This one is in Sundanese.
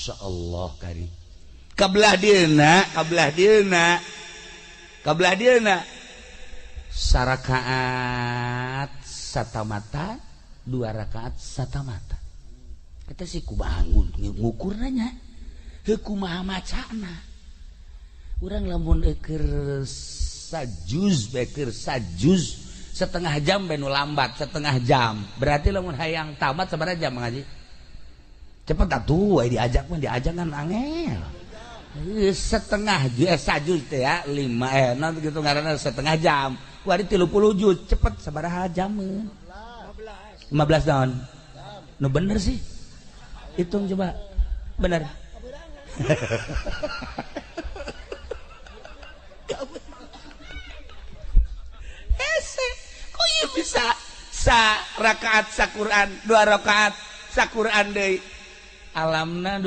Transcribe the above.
Masya Allah kari kabelah dieuna kabelah dieuna kabelah dieuna sarakaat satamata dua rakaat satamata kita sih ku bangun ngukur nanya heuh kumaha macana urang lamun keur sajuz beker sajuz setengah jam benu lambat setengah jam berarti lamun hayang tamat sabaraha jam ngaji cepet atuh diajak mah diajak kan angel setengah sajuz teh ya 5 non gitu ngaranna setengah jam wari 30 juz cepet sabaraha jam 15 tahun nu bener sih hitung coba bener. Hese kok ieu bisa sa rakaat sa Quran dua rakaat sa Quran deui alamna.